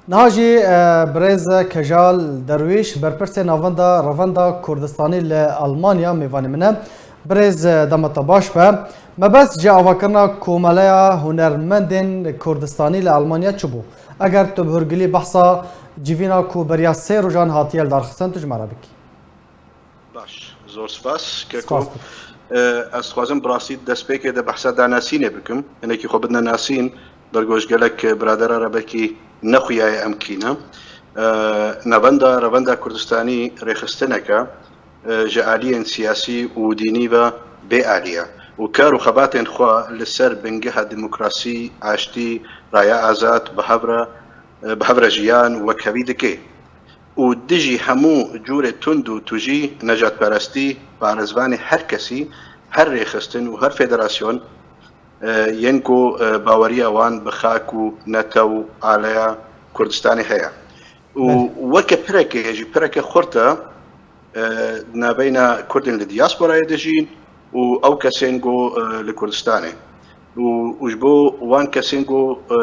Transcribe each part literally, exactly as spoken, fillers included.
Niha jî, e, birêz Kejal Derwîş, berpirsê Navenda Revenda Kurdistanî li Almanya mêvanê min e. Birêz, e, dema te baş be. Mebest ji avakirina Komeleya Hunermendên Kurdistanî li Almanya çi bû? Eger tu bi hûrgilî behsa civîna ku beriya sê rojan hatiye lidarxistin, tu ji me re bikî. Baş, zor spas. Keko, spas. E, ez dixwazim bi rastî destpêkê de behsa danasînê bikim. Hinekî xwe bidine nasîn, bergo ji gelek biradera re belkî nexuyaye em kî ne. E, Navenda Revenda Kurdistanî rêxistineke, e, ji aliyên siyasî û dînî ve bê alî ye û kar û xebatên xwe li ser bingeha demokrasî, aştî, raya azad, bi hev re, e, bi hev re jiyan û wekhevî dike. û dijî hemû cûrê tund û tujî, nejadperestî, parêzvanê her kesî, her rêxistin û her federasyon, e, yên ku, e, baweriya wan bi xak û netew û aleya Kurdistanê heye. Û Belê. weke pireke, jî pireke xurt e, e, navbeyna Kurdên li diyasporayê dijîn û ew kesên ku, e, li Kurdistanê. Û, û ji bo wan kesên ku, e,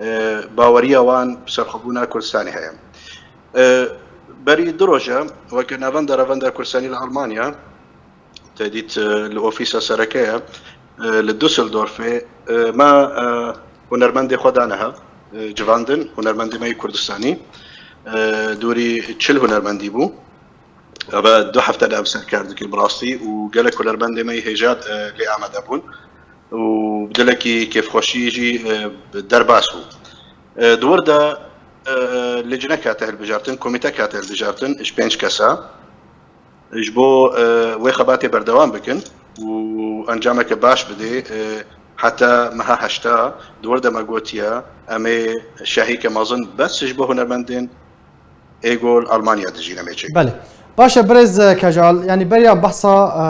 e, baweriya wan bi serxwebûna Kurdistanê heye. E, berî du roj e, weke Navenda Revenda Kurdistanî li Almanya, te dît, e, li ofîsa sereke ye, e, li Düsseldorfê, e, me, e, hunermendê xwe dane hev, e, civandin, hunermendê me yê Kurdistanî, e, dûrî çil hunermendî bû. Eve du hefte de ev ser kar dike bi rastî û gelek hunermendê me yê hêja, e, lê amade bûn û bi dilekî kêfxweşî jî, e, derbas bû. E, di wir de, e, licnek hate hilbijartin, komîtek hate hilbijartin ji pênc kesa. Ji bo, e, wê xebatê berdewam bikin û encameke baş bidê, e, heta meha heşta di wir de me gotiye, em ê şahîke mezin bes ji bo hunermendên ê ku li Almanya dijîn em ê çêkin. Belê. Baş e, birêz, e, Kejal, yanî beriya behsa, e,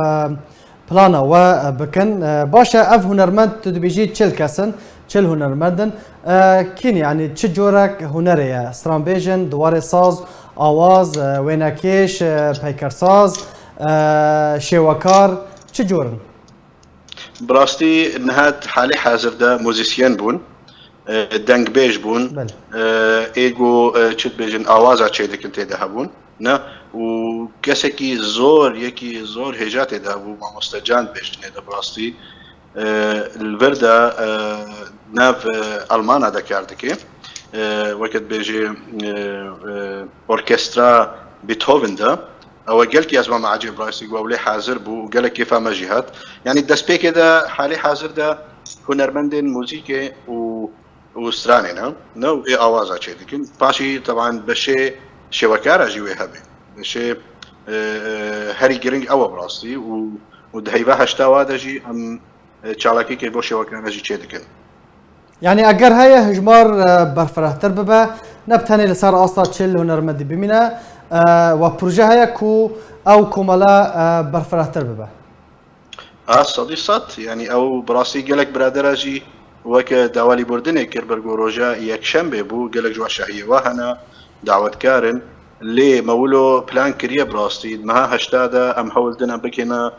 plana we, e, bikin. E, baş e, ev hunermend tu dibêjî çil kes in, çil hunermend in. E, kî ne, yanî çi corek hunerê ye? Stranbêj in, di warê saz, awaz, e, wênekêş, e, peykersaz, e, şêwekar, çi cor in? Bi rastî niha halê hazir de muzîsyen bûn, e, dengbêj bûn, Belê. e, ê ku, e, çi dibêjin, awaza çêdikin tê de hebûn, ne? Û kesekî zor, yekî zor hêja tê de hebû, mamoste Can dibêjinê de bi rastî, e, li vir de, e, nav, e, Almana de kar dike. E, weke dibêjê, e, e, orkestra Beethoven de, Ew e gelkî ez mame ecêb rastî ku ew lê hazir bû û gelek kêfa me jî hat. Yanî destpêkê de halê hazir de hunermendên muzîkê û, û stranê ne, ne û ê awaza çêdikin. Paşî teban beşê şêwekara jî wê hebe. Beşê, e, e, herî giring ew e bi rastî û, û di heyva heşta wa de jî em e, çalakîkê bo şêwekane jî çêdikin. Yanî eger heye hijmar, e, berfirehtir bibe, ne bi tenê li ser asta çil hunermendî bimîne, e, we proje heye ku ew komele, e, berfirehtir bibe? A, sedî sed. Yanî ew bi rastî gelek biradera jî weke dawalîbûrdinê kir, ber ku roja yekşembê bû, gelek ji we şahiyê we hene, dawetkar in. Lê me wilo plan kiriye bi rastî, di meha heşta de em hewl dine bikêne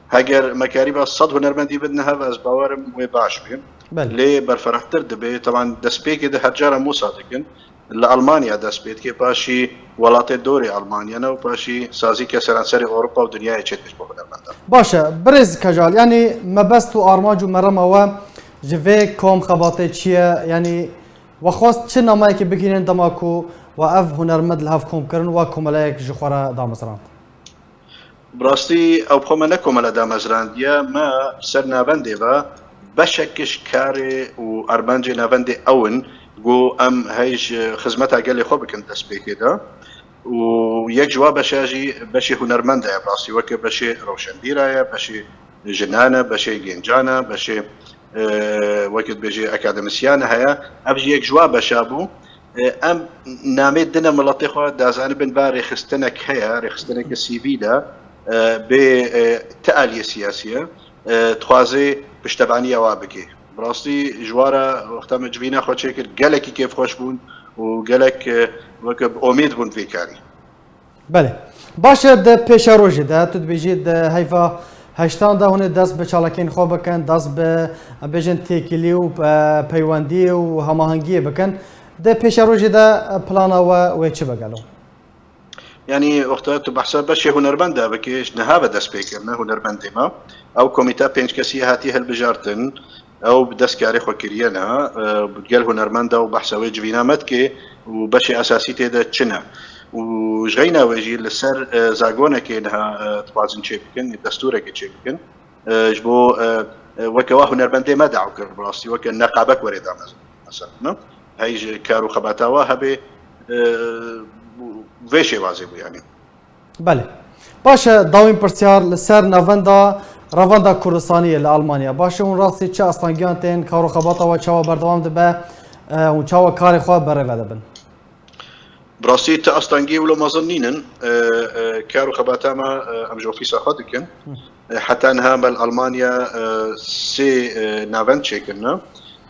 Heger me karîba sed hunermendî bidine hev, ez bawer im wê baş bê. Belê. Lê berferehtir dibe. Teban destpêkê de her cara Mûsa dikin. Li Almanya dest pê dike, paşî welatê dorê Almanya ne û paşî sazî ke seranserê Ewropa û dinyayê çêdibe ji bo hunermendan. Baş e, birêz Kejal, yanî mebest û armanc û merema we ji vê kom xebatê çi ye? Yanî we xwest çi nameyekê bigihînin dema ku we ev hunermend li hev kom kirin, we komeleyek ji xwe re damezrand? Bi rastî ew bi xwe me ne komele damezrandiye, me ser navendê ve beşek ji karê û armancê navendê ew in ku em hey ji xizmeta gelê xwe bikin destpêkê de û yek ji wa beşa jî beşê hunermend e, bi rastî weke beşê rewşenbîra ye, beşê jinan e, beşê gêncan e, beşê, e, weke dibêjê akademisyen e heye. Ev jî yek ji wa beşa bû. E, em namê dine miletê xwe, dazanibin va rêxistinek heye, rêxistineke sivîl e, e, bê, e, ti aliyê siyasî ye, e, dixwaze piştevaniya wa bike. Bi rastî ji wa re wexta me civîna xwe çêkir, gelekî kêfxweş bûn û gelek, e, weke bi omêd bûn vê karî. Belê. Baş e, di pêşerojê de, tu dibêjî di heyva heştan de hûn ê dest bi çalakiyên xwe bikin, dest bi, em bêjin, têkilî û, e, peywendiyê û hemahengiyê bikin. Di pêşerojê de plana we wê çi be gelo? Yanî wexta tu behsa beşê hunermend de bikê, ji niha ve dest pê kirine hunermendê me. Ew komîta pênc kesî hatiye hilbijartin, ew bi dest karê xwe kiriye ne, e, gel hunermend de û behsa wê civîna me dike û beşê esasî tê de çi ne. Û ji xeyna wê jî li ser, e, zagonekê niha, e, dixwazin çê bikin, destûrekê çê bikin. E, ji bo, e, e, weke wa hunermendê me daw kir, bi rastî weke neqabek were damezin. Mesela, ne? Hey ji kar û xebata wa hebê, e, vê şêwazê bû yanî. Belê. Baş e, dawîn pirsyar li ser navenda Revenda Kurdistaniyê li Almanya. Baş e, hûn rastî çi astangiyan tên, kar û xebata we çawa berdewam dibe, e, hûn çawa karê xwe berêve dibin? Bi rastî ti astengî wilo mezin nînin. E, e, kar û xebata me, e, em ji ofîsa xwe dikin. E, heta niha me li Almanya, e, sê, e, navend çêkirine.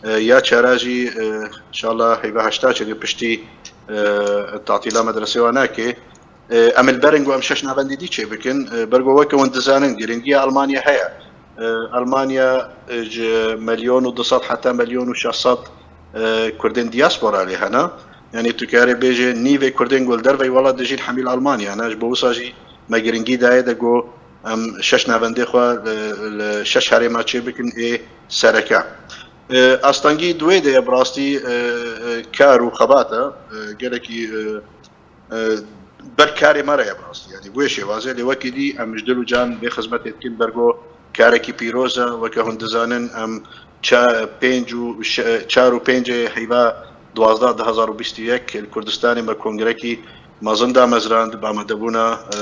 E, ya çara jî, e, inşallah heyva heşta çêke piştî, e, tatîla medresê wa nake. E, em li berin ku em şeş navendî dî çê bikin. E, bergo weke hûn dizanin, giringiya Almanya heye. E, Almanya, e, ji milyon û du sed heta milyon û şeş sed, e, Kurdên diaspora lê hene. Yanî tu karê bêje nîvê Kurdên ku li derveyî welat dijîn hemî li Almanya ne. Ji bo wisa jî me giringî daye de ku em şeş navendê xwe, e, li şeş herêma çê bikin ê sereke. E, astengî di wê de ye bi rastî, e, e, kar û xebat e, e, gelekî, e, e, ber karê me re ye bi rastî. Yanî bi wê şêwazê lê wekî dî em ji dil û can vê xizmetê dikin bergo karekî pîroz e, weke hûn dizanin em ça-, pênc û şe-, çar û pêncê heyva duwazdeh du hezar û bîst û yek li Kurdistanê me kongrekî mezin damezrand, bi amadebûna, e,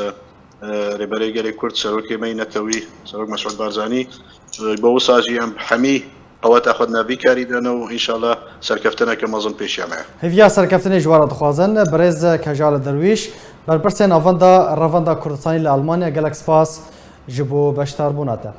e, Rêberê Gelê Kurd, Serokê me yî Netewî, Serok Mesûd Barzanî, e, bo wisa jî em hemî qeweta xwe di nav vî karî de ne û înşallah serkeftineke mezin pêşiya me ye. Hêviya serkeftinê ji we re dixwazin. Birêz Kejal Derwîş, berpirsê navenda Revenda Kurdistanî li Almanya, gelek spas ji bo beşdarbûna te.